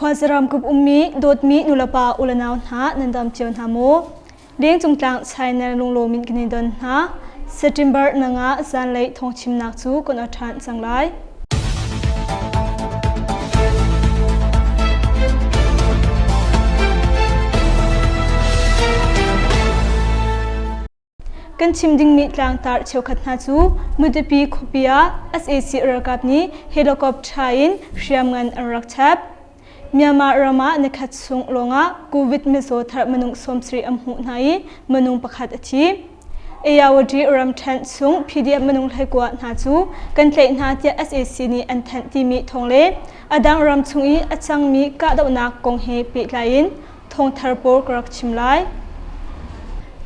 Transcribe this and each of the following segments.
Khuazaram kup ummi dawtmi nulepa ulenau hna nan dam cio hna maw? Lengcung tlang China lunglawm in kan i don hna. September nanga zanlei thawngchimnak cu kan awt ṭhan cang lai. Kan chim dingmi tlangtar cheukhat hna cu Matupi khuapi ah sac ralkap nih helicopter in hriamngan an rak chap. Myanmar ram ah nikhat chung lawngah COVID mizaw thar minung 70 an hmuh hna i minung pakhat a thi. Ayawadi ramṭhen chung PDF minung 19 hna cu kan tlaih hna tiah sac nih an thanh timi thawng le a dang ram chung i a cangmi kahdohnak kong he pehtlai in thawngthar pawl ka rak chim lai.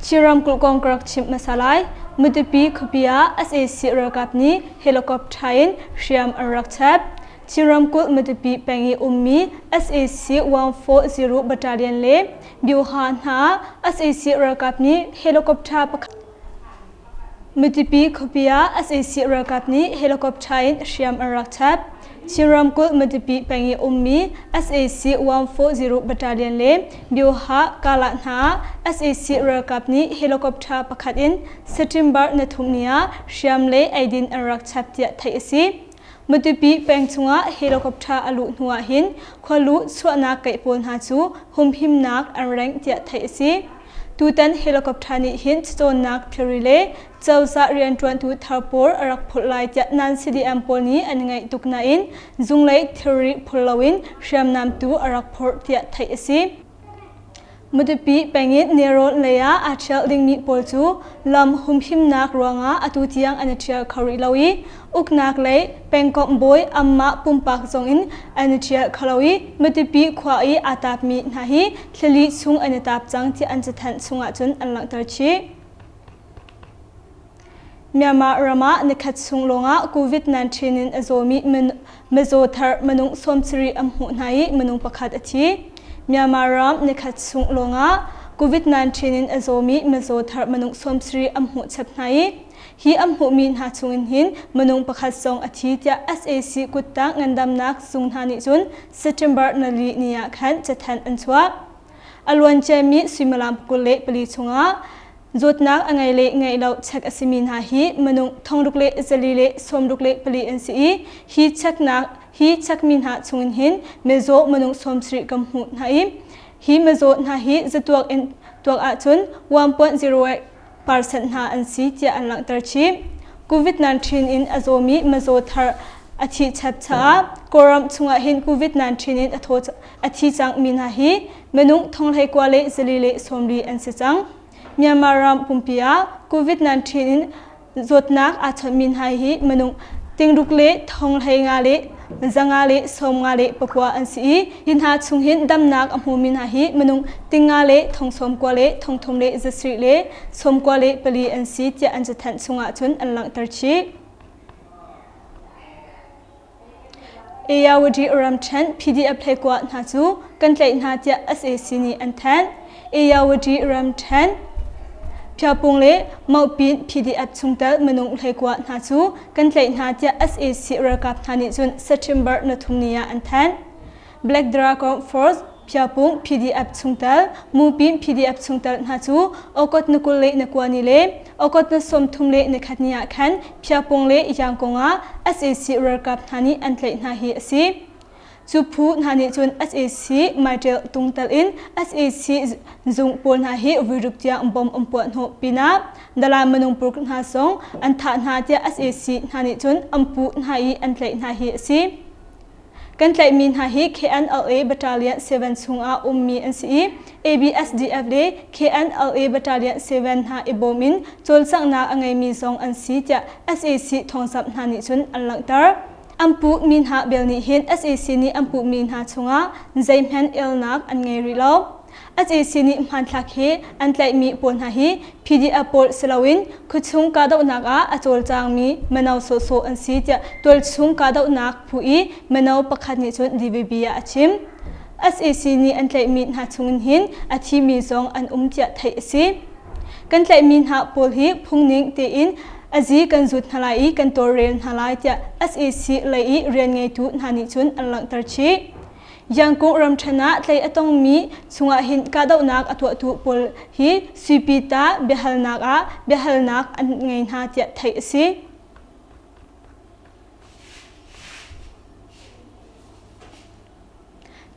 Chin ramkulh kong ka rak chimh hmasa lai. Matupi khuapi ah sac ralkap nih helicopter in hriam an rak chap. Chin ramkulh Matupi peng i ummi sac 140 battalion le Bioha hna sac ralkap nih helicopter pakhat Matupi khuapi ah sac ralkap nih helicopter in hriam an rak chap. Chin ramkulh Matupi peng i ummi sac 140 Battalion le Bioha Kala hna ah sac ralkap nih helicopter pakhat in September nithum ni ah hriam le eidin an rak chap tiah theih a si. Matupi peng chungah helicopter a luh hnu ah hin khualuh chuahnak keih pawl hna cu humhimnak an rengh tiah theih a si. Tutan helicopter nih hin cacawnnak thilri le cozah rianṭuantu thar pawl a rak phurh lai tiah nan CDM pawl nih an ngaih tuk nain zunglei thilri phur loin hriamnam tu a rak phurh tiah theih a si. Matupi peng in nelrawn lei ah aa ṭhial dingmi pawl cu lam humhimnak ruangah atu tiang an i ṭhial kho rih lo i uknak lei pengkomh bawi anmah pumpak zong in an i ṭhial kho lo i Matupi khua i aa taapmi hna hi thlali chung an i taap cang tiah an cathanh chungah cun an langhter chih. Myanmar ram ah nikhat chung lawngah COVID-19 in a zawmi mizaw thar minung 70 an hmuh hna i minung pakhat a thi. Myanmar ram nikhat chung lawngah COVID-19 in a zawmi mizaw thar minung 70 an hmuh chap hna i hi an hmuhmi hna chungin hin minung pakhat zong a thi tiah sac kuttang ngandamnak zung hna nih cun September nali ni ah khan cathanh an chuah. A luanciami suimilam 24 chungah Zawtnak a ngei le ngeih lo check a simi hna hi minung thongruk le zali le sawmruk le pali an si i hi checknak hi checkmi hna chungin hin mizaw minung 70 kan hmuh hna i hi mizaw hna hi zatuak in tuak ahcun 1.08 percent hna an si tiah an langhter chih. COVID-19 in a zawmi mizaw thar a thih chap caah Kawlram chungah hin COVID-19 in a thaw a thi cangmi hna hi minung thonghlei le zali le sawmli an si cang. Myanmar ram pumpi ah COVID-19 in zawtnak aa chawnhmi hna hi minung tingruk le thonghlei nga le zanga le sawmnga le pakua an si i hi hna chung hin damnak a hmumi hna hi minung tinga le thongsawm kua le thongthum le zasarih le sawmkua le pali an si tiah an cathanh chungah cun an langhter chih. Ayawadi ramṭhen PDF hleikua hna cu kan tlaih hna tiah sac nih an thanh. Ayawadi ramṭhen Phiapung le Mauhpin PDF chungtel minung hleikua hna cu kan tlaih hna tiah sac ralkap hna nih cun September 3 ni ah an thanh. Black Dragon Force Phiapung PDF chungtel, Mupin PDF chungtel hna cu Okot na 20 le na kua ni le Okot na 30 le ni khat ni ah khan Phiapung le Yangkong ah sac ralkap hna nih an tlaih hna hi a si. Cu phu hna nih cun sac maiṭel tungtel in sac zung pawl hna hi vuiruk tiang bom an puah hnawh pinah dalan minung paruk hna zong an thah hna tiah sac hna nih cun an puh hna i an tlaih hna hi a si. Kan tlaihmi hna hi KNLA Battalion 7 chungah ummi an si i ABSDF le KNLA Battalion 7 hna i bawm in cawlcanghnak a ngeimi zong an si tiah sac thawngzamh hna nih cun an langhter. An puhmi hna bel nih hin sac nih an puhmi hna chungah zeihmanh elnak an ngei rih lo. Sac nih hmanthlak hi an tlaihmi pawl hna hi PDF pawl si loin khuachung kahdohnak ah a cawlcangmi mino sawhsawh an si tiah tualchung kahdohnak phu i mino pakhat nih cun DVB ah a chim. Sac nih an tlaihmi hna chungin hin a thimi zong an um tiah theih a si. Kan tlaihmi hna pawl hi phungning tein a zi kan zut hna lai i kan tawlrel hna lai tiah sac lei i rian ngeitu hna nih cun an langhter chih. Yangon ramṭhen ah tlei a tongmi chungah hin kahdohnak a tuahtu pawl hi Suipita biahalnak ah biahalnak an ngei hna tiah theih a si.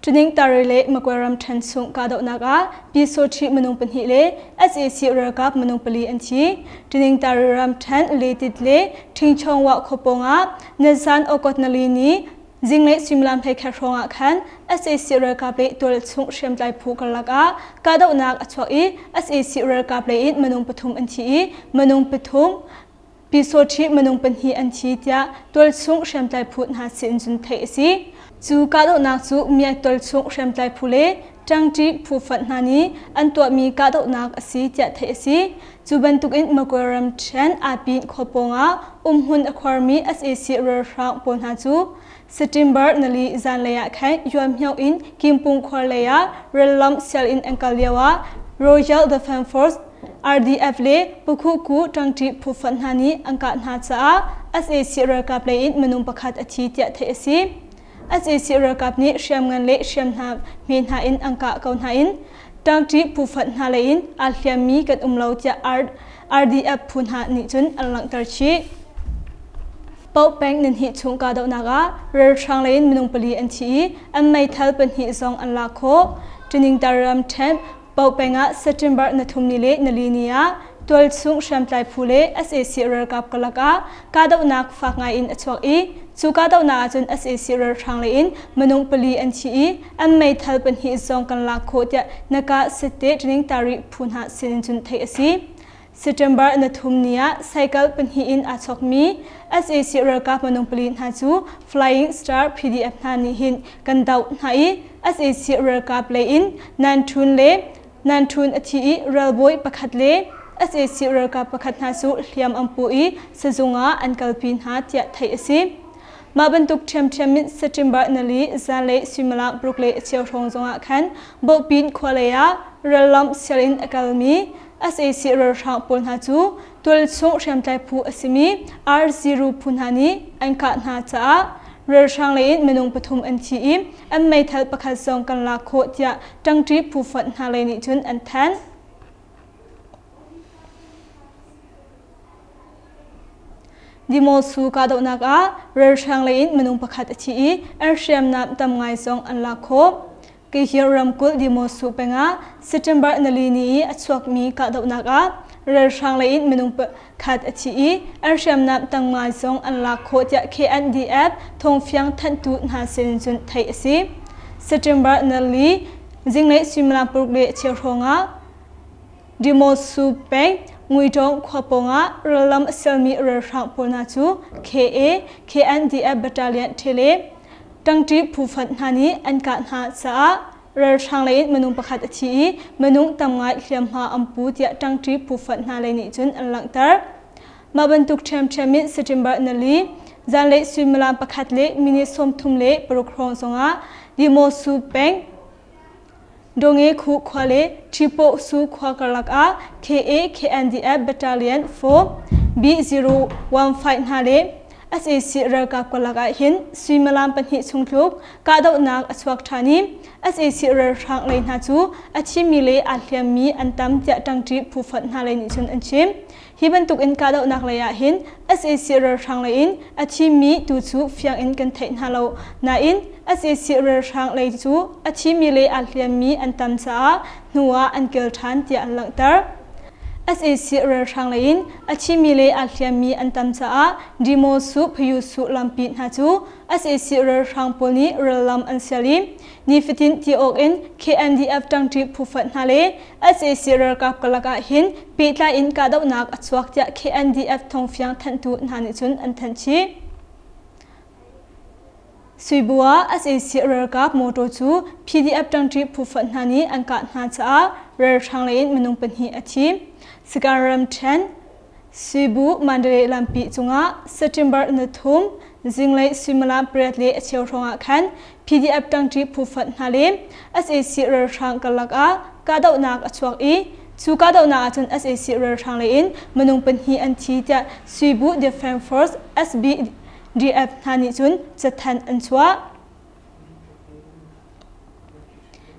Tuning Tari le Magwe ramṭhen chung kahdohnak ah Pyisawṭhi minung pahnih le sac ralkap minung pali an thi. Tuning Tari ramṭhen Letit le Ṭhingchawngwah khua pawngah nizan August nali ni zinglei suimilam 11 hrawng ah khan sac ralkap le tualchung hriamtlai phu karlak ah kahdohnak a chuak i sac ralkap lei in minung pathum an thi i minung pathum Pyisawṭhi minung pahnih an thi tiah tualchung hriamtlai phu hna sin cun theih a si. Cu kahdohnak cu Miat tualchung hriamtlai phu le Ṭangṭi phu fonh hna nih an tuahmi kahdohnak a si tiah theih a si. Cu bantukin Magwe ramṭhen Apin khua pawngah umhmun a khuarmi sac ralhrang pawl hna cu September nali zanlei ah khan Yuanmyo in Kimpung khua lei ah rallam sial in an kal lio ah Royal Defence Force RDF le Pukhuku ṭangṭi phu fonh hna nih an kah hna caah sac ralkap lei in minung pakhat a thi tiah theih a si. Sac ralkap nih hriamngan le hriamnam hme hna in an kah ko hna in ṭangṭi phu fonh hna lei in aa hliammi kan um lo tiah RDF phu hna nih cun an langhter chih. Paoh peng nihnih chung kahdohnak ah ralhrang lei in minung pali an thi i an meithal pahnih zong an lak khawh. Ṭiningtar ramṭhen Paoh peng ah September na thum ni le nali ni ah tualchung hriamtlai phu le sac ralkap karlak ah kahdohnak fak ngai in a chuak i cu kahdohnak ahcun sac ralhrang lei in minung pali an thi i an meithal pahnih zong kan lak khawh tiah Naka Sette Training Tari phu hna sin in cun theih a si. September na thum ni ah cycle pahnih in aa chawkmi sac ralkap minung pali hna cu Flying Star PDF hna nih hin kan doh hna i sac ralkap lei in Nan Htun le Nan Htun a thi i ralbawi pakhat le sac ralkap pakhat hna cu hliam an pu i sazung ah an kalpi hna tiah theih a si. Mah bantuk ṭhiamṭhiam in September nali zanlei suimilam paruk le a cheu hrawng zongah khan Bohpin khua lei ah rallam sial in a kalmi sac ralhrang pawl hna cu tualchung hriamtlai phu a simi R0 phu hna nih an kah hna caah ralhrang lei in minung pathum an thi i an meithal pakhat zong kan lak khawh tiah ṭangṭi phu fonh hna lei nih cun an thanh. Dimosu kahdohnak ah ralhrang lei in minung pakhat a thi i an hriamnam tam ngai zong an lak khawh. Kihir ramkulh Dimosu peng ah September nali ni i a chuakmi kahdohnak ah ralhrang lei in minung pakhat a thi i an hriamnam tam ngai zong an lak khawh tiah KNDF thawngfiang thanhtu hna sin cun theih a si. September nali zinglei suimilam paruk le cheu hrawng ah Dimosu peng Nguitawng khua pawngah rallam a sialmi ralhrang pawl hna cu KA, KNDF Battalion ṭhe le ṭangṭi phu fonh hna nih an kah hna caah ralhrang lei in minung pakhat a thi i minung tam ngai hliamhma an pu tiah ṭangṭi phu fonh hna lei nih cun an langhter. Mah bantuk ṭhiamṭhiam in September nali zanlei suimilam pakhat le minute 36 hrawng zongah Dimosu peng Donge Khu khua le Ṭhipoh Su khua karlak ah KA KNDF Battalion 4 B015 hna le sac ralkap karlak ah hin suimilam pahnih chung tluk kahdohnak a chuak ṭhan i sac ralhrang lei hna cu a thimi le aa hliammi an tam tiah ṭangṭi phu fonh hna lei nih cun an chim. Hi bantuk in kahdohnak lei ah hin sac ralhrang lei in a thimi tu cu fiang in kan theih hna lo. Nain sac ralhrang lei cu a thimi le aa hliammi an tam caah hnu ah an kil ṭhan tiah an langhter. Sac ralhrang lei in a thimi le aa hliammi an tam caah Dimosu Phayusu lampi hna cu sac ralhrang pawl nih rallam an sial i nifatin ti awk in KNDF ṭangṭi phu fonh hna le sac ralkap karlak ah hin pehtlai in kahdohnak a chuak tiah KNDF thawngfiang thanhtu hna nih cun an thanh chih. Suibu ah sac ralkap motor cu PDF ṭangṭi phu fonh hna nih an kah hna caah ralhrang lei in minung pahnih a thi. Sagaing ramṭhen Suibu Mandalay lampi cungah September na thum zinglei suimilam pariat le a cheu hrawngah khan PDF ṭangṭi phu fonh hna le sac ralhrang karlak ah kahdohnak a chuak i cu kahdohnak ahcun sac ralhrang lei in minung pahnih an thi tiah Suibu Defence Force SBDF hna nih cun cathanh an chuah.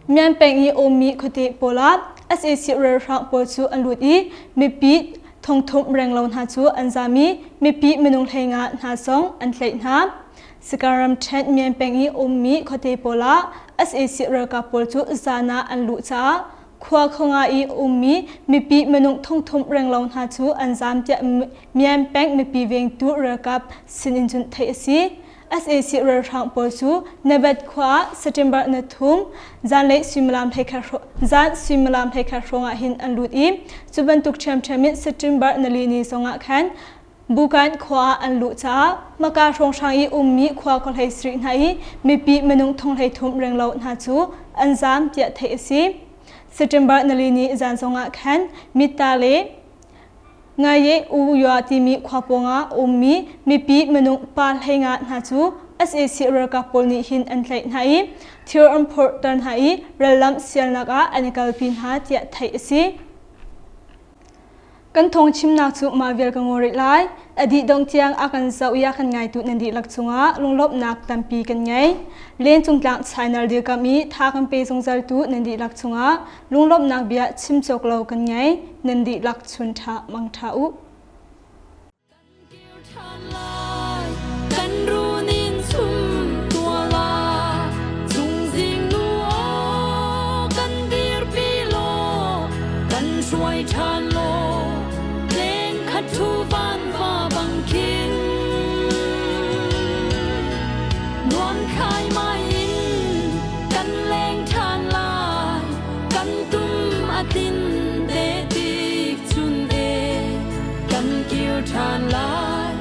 Myan peng i ummi khuate pawl ah sac ralhrang pawl cu an lut i mipi thongthum renglo hna cu an zam i mipi minung 15 hna zong an tlaih hna. Sagaing ramṭhen Myan peng i ummi khuate pawl ah sac ralkap pawl cu zan ah an luh caah khua khuanga i ummi mipi minung thongthum renglo hna cu an zam tiah Myan peng mipi vengtu ralkap sinin cun theih a si. Sac ralhrang pawl cu Nebat khua ah September na thum zanlei suimilam zan suimilam 11 hrawng ah hin an lut i cu bantuk ṭhiamṭhiam in September nali ni zongah khan Bukan khua ah an luh caah Maka hrawnghrang i ummi khua khuahlei sarih hna i mipi minung 33 renglo hna cu an zaam tiah theih a si. September nali ni zan zongah khan Mitta le Ngaye U Yua timi khua pawngah a ummi mipi minung pa 15 hna cu sac ralkap pawl nih hin an tlaih hna i thir an phorhter hna i rallam sialnak ah an i kalpi hna tiah theih a si. Kan thawng chimnak cu mah vial ka ngaw rih lai. A dih dongh tiang a kan zoh i a kan ngaitu nan dihlak cungah lunglawmhnak tampi kan ngei. Len cungtlang channel dirkamh i tha kan pe zungzaltu nan dihlak cungah Lunglawmhnak bia chim cawk lo kan ngei. Nan dihlak chun ṭha mang ṭha u. Kan runin chum tua la chungzing nu aw kan dirpi law kan hruai ṭhan law leng khat thu van va bang khin nuam khai mai in kan leng ṭhan lai kan tum a tin te tik chun e kan kir ṭhan lai.